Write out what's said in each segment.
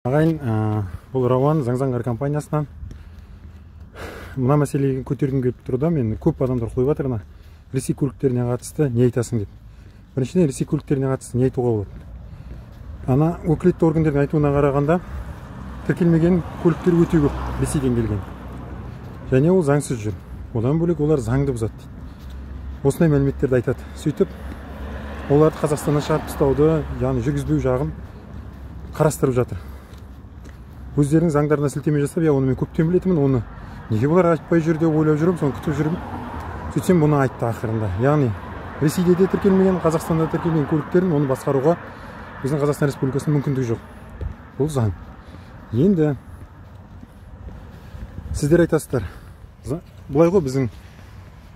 Ағайын, бұл Рауан Заң компаниясынан мына мәселеге көтергім келіп тұр да, мен көп адамдар қойып жатыр мына Ресей көліктеріне қатысты не айтасың деп. Біріншіден, Ресей көліктеріне қатысты не айтуға болады? Ана өкілетті органдардың айтуына қарағанда, тіркелмеген көліктер өте көп Ресейден келген. Және ол заңсыз жүр. Одан бөлек олар заңды бұзады дейді. Осындай мәліметтерді айтады. Сөйтіп, оларды Қазақстаннан шығарып тастауды, яғни жүргізбеу жағын қарастырып жатыр. Өздерінің заңдарына сілтеме жасап, я оны мен көптен білетінмін, оны неге бұлар айтпай жүр деп ойлап жүрмін, соны күтіп жүрмін. Сөйтсем, бұны айтты ақырында. Яғни Ресейде де тіркелмеген, Қазақстанда тіркелмеген көліктерін оны басқаруға біздің Қазақстан Республикасының мүмкіндігі жоқ. Бұл заң. Енді сіздер айтасыздар, былай ғой, біздің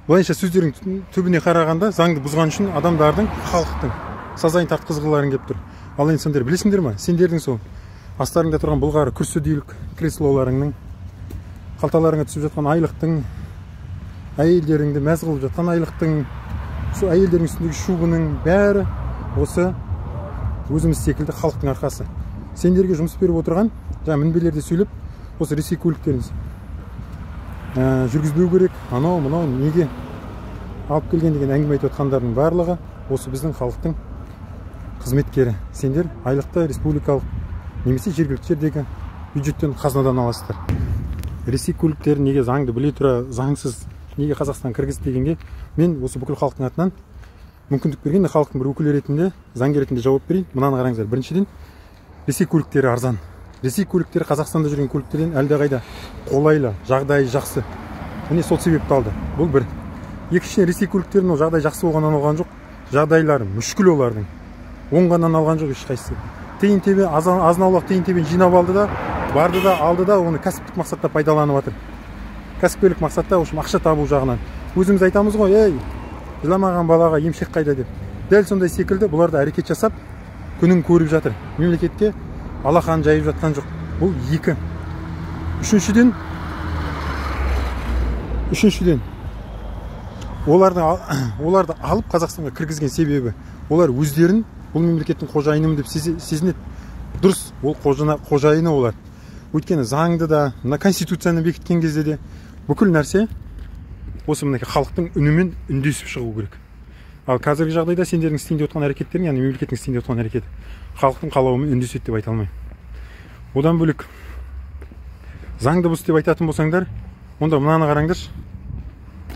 былайша сөздердің түбіне қарағанда заңды бұзған үшін адамдардың, халықтың сазайын тартқызғыларың келіп тұр. Ал енді сендер білесіңдер ма? Сендердің сол астарыңда тұрған былғары күрсі дейік креслоларыңның, қалталарыңа түсіп жатқан айлықтың, әйелдеріңді мәз қылып жатқан айлықтың, сол әйелдердің үстіндегі шубының бәрі осы өзіміз секілді халықтың арқасы. Сендерге жұмыс беріп отырған, жаңа мінбелерде сөйлеп, осы Ресей көліктерін жүргізбеу керек, анау мынау неге алып келген деген әңгіме айтып отқандардың барлығы осы біздің халықтың қызметкері. Сендер айлықты республикалық немесе жергілікті жердегі бюджеттен, қазынадан аласыздар. Ресей көліктерін неге заңды біле тұра заңсыз неге Қазақстан кіргізді дегенге мен осы бүкіл халықтың атынан мүмкіндік берген халықтың бір өкілі ретінде, заңгер ретінде жауап берейін. Мынаны қараңыздар. Біріншіден, Ресей көліктері арзан. Ресей көліктері Қазақстанда жүрген көліктерден әлдеқайда қолайлы, жағдайы жақсы. Міне сол себепті алды. Бұл бір. Екіншіден, Ресей көліктерінің ол жағдай жақсы болғаннан алған жоқ. Жағдайлары мүшкіл олардың. Оңғаннан алған жоқ ешқайсысы. Тиын тебен, азын аулақ тиын тебен жинап алды да, барды да, алды да, оны кәсіптік мақсатта пайдаланып жатыр. Кәсіпкерлік мақсатта, в общем, ақша табу жағынан. Өзіміз айтамыз ғой, ей, жыламаған балаға емшек қайда деп. Дәл сондай секілді бұлар да әрекет жасап, күнін көріп жатыр. Мемлекетке алақанын жайып жатқан жоқ. Бұл екі. Үшіншіден, оларды алып Қазақстанға кіргізген себебі, олар өздерін бұл мемлекеттің қожайынымын деп сезінеді. Дұрыс, ол қожайыны олар. Өйткені заңды да, мына конституцияны бекіткен кезде де бүкіл нәрсе осы мінекей халықтың үнімен үндесіп шығу керек. Ал қазіргі жағдайда сендердің істейін деп отқан әрекеттерің, яғни мемлекеттің істейін деп отқан әрекеті халықтың қалауымен үндеседі деп айта алмаймын. Одан бөлек заңды бұз деп айтатын болсаңдар, онда мынаны қараңдаршы.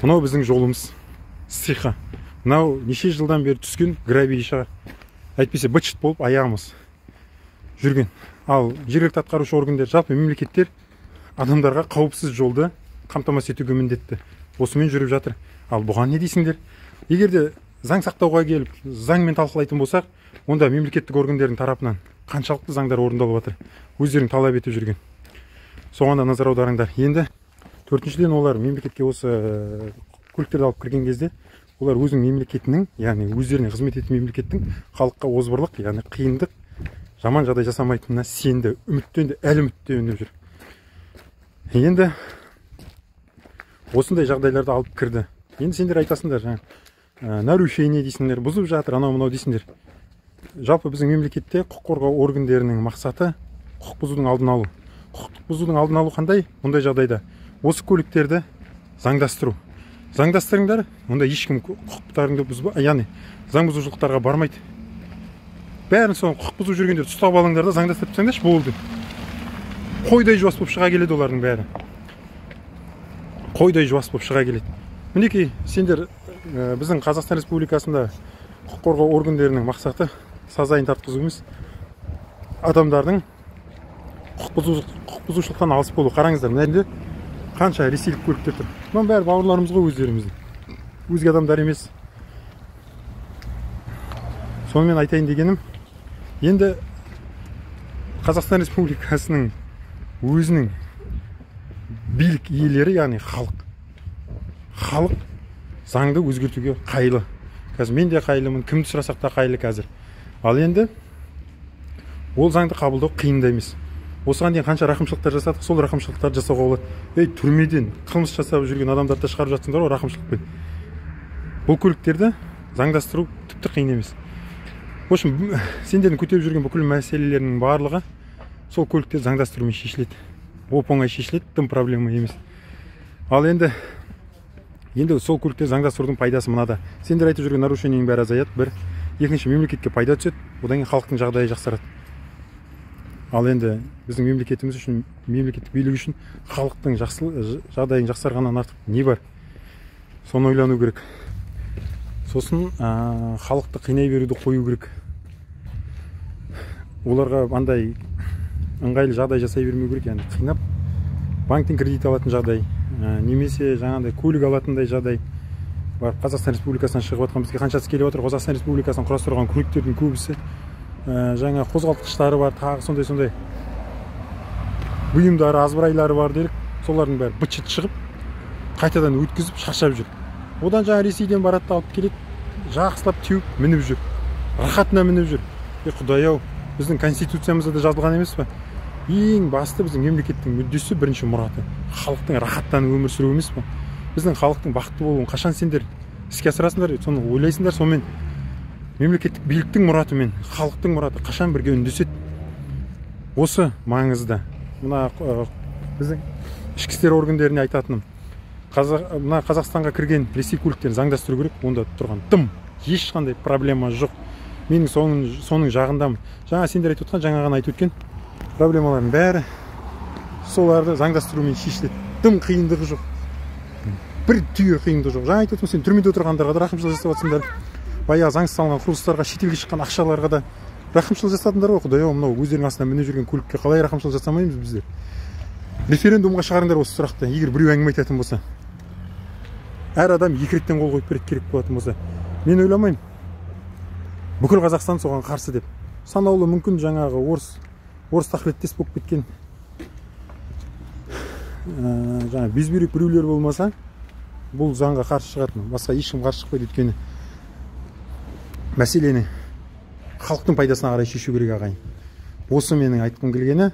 Мынау біздің жолымыз, сиқа. Мынау неше жылдан бері түскен гравий шығар. Әйтпесе быт-шыт болып аяғымыз жүрген. Ал жергілікті атқарушы органдар, жалпы мемлекеттер адамдарға қауіпсіз жолды қамтамасыз етуге міндетті. Осымен жүріп жатыр. Ал бұған не дейсіңдер? Егер де заң сақтауға келіп, заңмен талқылайтын болсақ, онда мемлекеттік органдардың тарапынан қаншалықты заңдар орындалып жатыр, өздерің талап етіп жүрген. Соған да назар аударыңдар. Енді төртіншіден, олар мемлекетке осы көліктерді алып кірген кезде олар өзінің мемлекетінің, яғни өздеріне қызмет ететін мемлекеттің халыққа озбырлық, яғни қиындық, жаман жағдай жасамайтынына сенді, үміттенді, әлі үміттеніп жүр. Енді осындай жағдайларды алып кірді. Енді сендер айтасыңдар, жаңа нарушение дейсіңдер, бұзып жатыр, анау мынау дейсіңдер. Жалпы біздің мемлекетте құқық қорғау органдарының мақсаты құқық бұзудың алдын алу. Құқық бұзудың алдын алу қандай? Мұндай жағдайда осы көліктерді заңдастыру. Заңдастырыңдар, онда ешкім құқықтарыңды бұзба, яғни заң бұзушылықтарға бармайды. Бәрін соны құқық бұзып жүргендерді ұстап алыңдар да заңдастырып тастаңдаршы, болды. Қойдай жуас болып шыға келеді олардың бәрі. Қойдай жуас болып шыға келеді. Мінекей, сендер біздің Қазақстан Республикасында құқық қорғау органдарының мақсаты сазайын тартқызу емес, адамдардың құқық бұзушылықтан алыс болу. Қараңыздар, мына жерде қанша ресейлік көліктер тұр. Мынаның бәрі бауырларымыз ғой, өздеріміздің. Өзге адамдар емес. Сонымен айтайын дегенім, енді Қазақстан Республикасының өзінің билік иелері, яғни халық. Халық заңды өзгертуге қайылы. Қазір мен де қайылымын, кімді сұрасақ та қайылы қазір. Ал енді ол заңды қабылдау қиын да емес. Осыған дейін қанша рақымшылықтар жасадық, сол рақымшылықтарды жасауға болады. Ей, түрмеден қылмыс жасап жүрген адамдарды шығарып жатсыңдар ғой рақымшылықпен. Бұл көліктерді заңдастыру тіпті қиын емес. В общем, сендердің көтеріп жүрген бүкіл мәселелерінің барлығы Сол көліктер заңдастырумен шешіледі. Оп-оңай шешіледі, тым проблема емес. Ал енді сол көліктер заңдастырудың пайдасы мынада. Сендер айтып жүрген нарушениенің бәрі азаяды, бір. Екінші, мемлекетке пайда түседі, одан кейін халықтың жағдайы жақсарады. Ал енді біздің мемлекетіміз үшін, мемлекеттік билік үшін халықтың жағдайын жақсарғаннан артық не бар? Соны ойлану керек. Сосын халықты қинай беруді қою керек. Оларға андай ыңғайлы жағдай жасай бермеу керек, яғни қинап банктен кредит алатын жағдай, немесе жаңағыдай көлік алатындай жағдай. Барып Қазақстан Республикасынан шығып жатқан бізге қаншасы келіп отыр? Қазақстан Республикасынан құрастырылған көліктердің көбісі жаңа қозғалтқыштары бар, тағы сондай-сондай бұйымдары, азбырайлары бар делік, солардың бәрі быт-шыт шығып, қайтадан өткізіп шаршап жүр. Одан жаңа Ресейден барады да алып келеді, жақсылап теуіп мініп жүр, рахатына мініп жүр. Құдай-ау, біздің конституциямызда да жазылған емес пе? Ең басты біздің мемлекеттің мүддесі, бірінші мұраты халықтың рахаттанып өмір сүруі емес пе? Біздің халықтың бақытты болуын қашан сендер іске асырасыңдар, соны ойлайсыңдар. Сонымен мемлекеттік биліктің мұраты мен халықтың мұраты қашан бірге үндеседі? Осы маңызды. Мына біздің ішкі істер органдарына айтатыным, мына Қазақстанға кірген Ресей көліктерін заңдастыру керек. Онда тұрған тым ешқандай проблема жоқ. Менің соның жағындамын. Жаңа сендер айтып отқан, жаңа ғана айтып өткен проблемалардың бәрі соларды заңдастырумен шешіледі. Тым қиындығы жоқ, бір түйір қиындығы жоқ. Жаңа айтып отырмын, сен түрмеде отырғандарға да рақымшылық жасап жатсыңдар, баяғы заңсыз салынған құрылыстарға, шетелге шыққан ақшаларға да рақымшылық жасадыңдар ғой. Құдай-ау, мынау өздерінің астына мініп жүрген көлікке қалай рақымшылық жасамаймыз біздер? Референдумға шығарыңдар осы сұрақты, егер біреу әңгіме айтатын болса. Әр адам екі реттен қол қойып береді керек болатын болса. Мен ойламаймын бүкіл Қазақстан соған қарсы деп. Санаулы мүмкін жаңағы орыс тақылеттес болып кеткен жаңа безбүйрек біреулер болмаса, бұл заңға қарсы шығатын, басқа ешкім қарсы шықпайды. Өйткені мәселені халықтың пайдасына қарай шешу керек, ағайын. Осы менің айтқым келгені.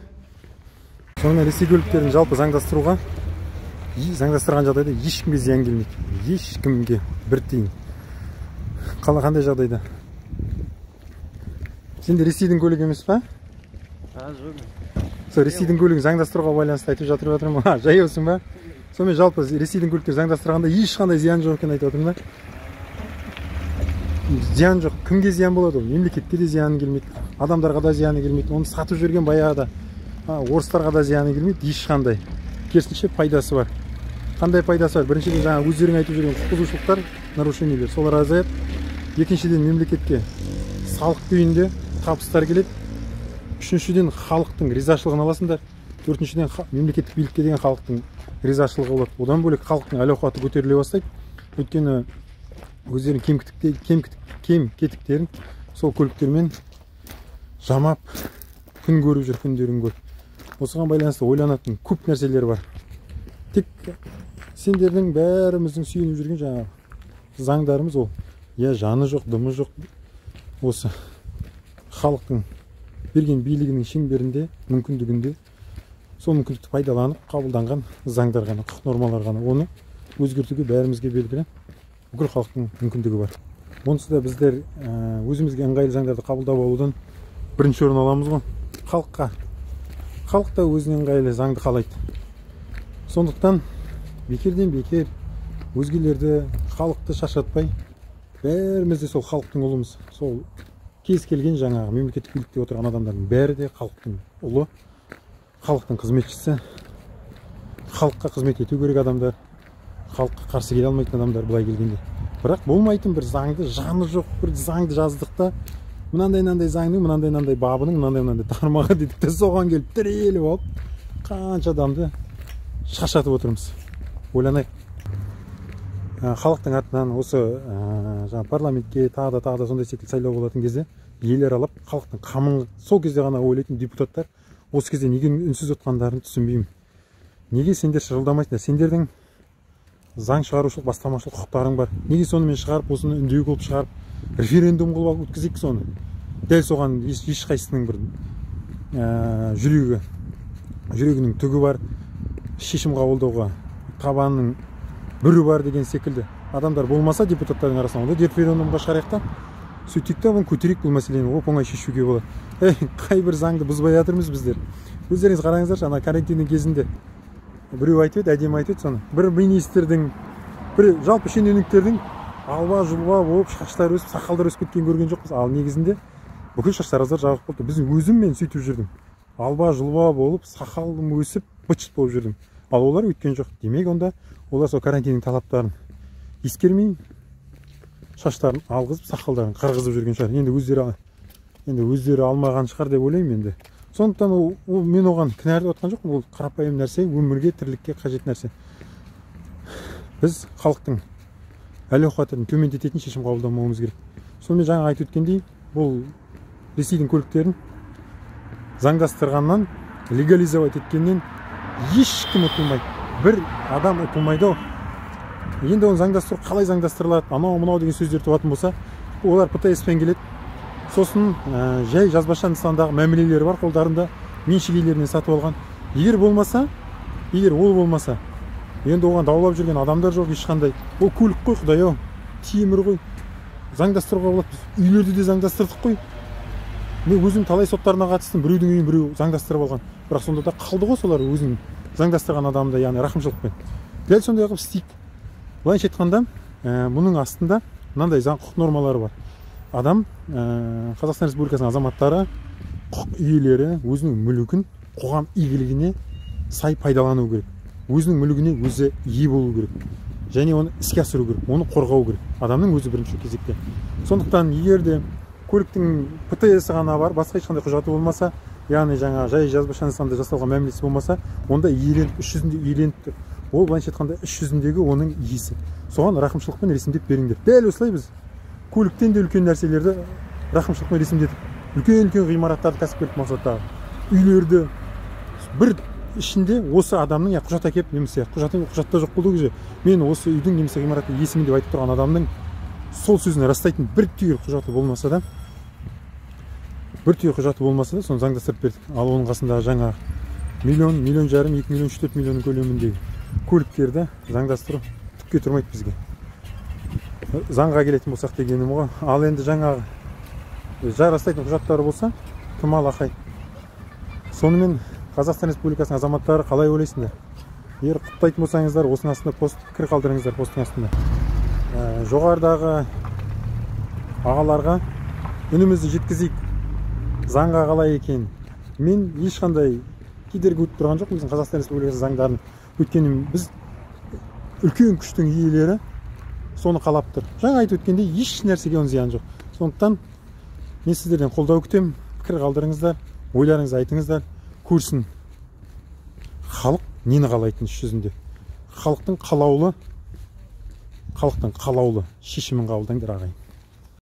Сонымен Ресей көліктерін жалпы заңдастырған жағдайда ешкімге зиян келмейді, ешкімге бір тиын. Қандай жағдайда? Сенде Ресейдің көлігі емес па? Жоқ. Сол Ресейдің көлігін заңдастыруға байланысты айтып жатырмын. Жаяусың ба? Сонымен жалпы Ресейдің көліктері заңдастырғанда ешқандай зиян жоқ екенін айтып отырмын да. Зиян жоқ. Кімге зиян болады ол? Мемлекетке де зияны келмейді, адамдарға да зияны келмейді, оны сатып жүрген баяғыда орыстарға да зияны келмейді ешқандай. Керісінше пайдасы бар. Қандай пайдасы бар? Біріншіден, жаңа өздерің айтып жүрген құқық бұзушылықтар, нарушениелер, солар азаяды. Екіншіден, мемлекетке салық күйінде табыстар келеді. Үшіншіден, халықтың ризашылығын аласыңдар. Төртіншіден, мемлекеттік билікке деген халықтың ризашылығы болады. Одан бөлек халықтың әл-ауқаты көтеріле бастайды. Өйткені өздерінің кем кетіктерін сол көліктермен жамап күн көріп жүр, күндерін көріп. Осыған байланысты ойланатын көп нәрселер бар. Тек сендердің бәріміздің сүйеніп жүрген жаңағы заңдарымыз ол я жаны жоқ, дымы жоқ. Осы халықтың берген билігінің шеңберінде, мүмкіндігінде сол мүмкіндікті пайдаланып қабылданған заңдар ғана, құқық нормалар ғана. Оны өзгертуге бәрімізге белгілі бүкіл халықтың мүмкіндігі бар. Онсыз да біздер өзімізге ыңғайлы заңдарды қабылдап алудан бірінші орын аламыз ғой. Халық та өзіне ыңғайлы заңды қалайды. Сондықтан бекерден бекер өзгелерді, халықты шаршатпай, бәріміз де сол халықтың ұлымыз. Сол кез келген жаңағы мемлекеттік билікте отырған адамдардың бәрі де халықтың ұлы, халықтың қызметшісі, халыққа қызмет ету керек адамдар, халыққа қарсы келе алмайтын адамдар былай келгенде. Бірақ болмайтын бір заңды, жаны жоқ бір заңды жаздық та, мынандай-мынандай заңның, мынандай-мынандай бабының, мынандай-мынандай тармағы дедік те, соған келіп тіреліп алып, қанша адамды шаршатып отырмыз. Ойланайық. Халықтың атынан осы жаңа парламентке тағы да сондай секілді сайлау болатын кезде ел аралап халықтың қамын сол кезде ғана ойлайтын депутаттар осы кезде неге үнсіз отқандарын түсінбеймін. Неге сендер шырылдамайсыңдар? Сендердің заң шығарушылық, бастамашылық құқықтарың бар. Неге сонымен шығарып, осыны үндеу қылып шығарып, референдум қылып өткізейік соны? Дәл соған ешқайсысының бір жүрегінің түгі бар, шешім қабылдауға табанының бүрі бар деген секілді адамдар болмаса депутаттардың арасынан, онда референдумға шығарайық та, сөйтейік та, бұны көтерейік, бұл мәселені оп-оңай шешуге болады. Қай бір заңды бұзбай жатырмыз біздер. Өздеріңіз қараңыздаршы, ана карантиннің кезінде біреу айтып еді, әдемі айтып еді соны. Бір министрдің, бір жалпы шенеуніктердің алба жұлба болып шаштары өсіп, сақалдары өсіп кеткенін көрген жоқпыз. Ал негізінде бүкіл шаштараздар жабық болды. Біз өзім мен сөйтіп жүрдім. Алба жұлба болып, сақалым өсіп, быт-шыт болып жүрдім. Ал олар өйткен жоқ. Демек онда олар сол карантиннің талаптарын ескермей, шаштарын алғызып, сақалдарын қырғызып жүрген шығар. Енді өздері алмаған шығар деп ойлаймын енді. Сондықтан ол мен оған кінәлап отқан жоқпын. Ол қарапайым нәрсе, өмірге, тірлікке қажет нәрсе. Біз халықтың әл-ауқатын төмендететін шешім қабылдамауымыз керек. Сонымен жаңа айтып өткендей, бұл Ресейдің көліктерін заңдастырғаннан, легализовать еткеннен ешкім ұтылмайды. Бір адам ұтылмайды. Енді оны заңдастыру қалай заңдастырылады, анау мынау деген сөздер туатын болса, олар ПТС-пен келеді. Сосын жай жазбаша нысандағы мәмілелері бар қолдарында, меншік иелерінен сатып алған. Егер ол болмаса, енді оған даулап жүрген адамдар жоқ ешқандай. Ол көлік қой, құдай-ау, темір ғой. Заңдастыруға болады. Біз үйлерді де заңдастырдық қой. Мен өзім талай соттарына қатыстым, біреудің үйін біреу заңдастырып алған. Бірақ сонда да қалды ғой солар өзінің заңдастырған адамды, яғни рақымшылықпен. Дәл сондай қылып істейік. Былайша айтқанда, бұның астында мынандай заң құқық нормалары бар. Адам, Қазақстан Республикасының азаматтары, құқық иелері өзінің мүлкін қоғам игілігіне сай пайдалану керек. Өзінің мүлігіне өзі ие болу керек. Және оны іске асыру керек, оны қорғау керек. Адамның өзі бірінші кезекте. Сондықтан егер де көліктің ПТС ғана бар, басқа ешқандай құжаты болмаса, яғни жаңа жай жазбаша нысанда жасалған мәмілесі болмаса, онда иеленіп, іс жүзінде иеленіп тұр. Ол былайша айтқанда іс жүзіндегі оның иесі. Соған рақымшылықпен ресімдеп беріңдер. Дәл осылай біз көліктен де үлкен нәрселерді рақымшылықпен ресімдетіп, үлкен-үлкен ғимараттарды, кәсіпкерлік мақсаттағы үйлерді бір ішінде осы адамның, я құжат әкеп, немесе құжатта жоқ болды уже, мен осы үйдің немесе ғимараттың иесімін деп айтып тұрған адамның сол сөзін растайтын бір түйір құжаты болмаса да, соны заңдастырып бердік. Ал оның қасында жаңа миллион, миллион жарым, 2 миллион, 3-4 миллионның көлеміндегі көліктерді заңдастыру түкке тұрмайды бізге. Заңға келетін болсақ дегенім ғой. Ал енді жаңағы жай растайтын құжаттары болса, кім алақай. Сонымен Қазақстан Республикасының азаматтары, қалай ойлайсыңдар? Егер құптайтын болсаңыздар, осының астында пост пікір қалдырыңыздар, посттың астында. Жоғарыдағы ағаларға үнімізді жеткізейік. Заңға қалай екен? Мен ешқандай кедергі өтіп тұрған жоқпын біздің Қазақстан Республикасы заңдарын. Өйткені біз үлкен күштің иелері соны қалап тұр. Жаңа айтып өткендей, еш нәрсеге оның зияны жоқ. Сондықтан мен сіздерден қолдау күтемін. Пікір қалдырыңыздар, ойларыңызды айтыңыздар. Көрсін халық нені қалайтын іс жүзінде. Халықтың қалаулы шешімін қабылдаңдар, ағайын.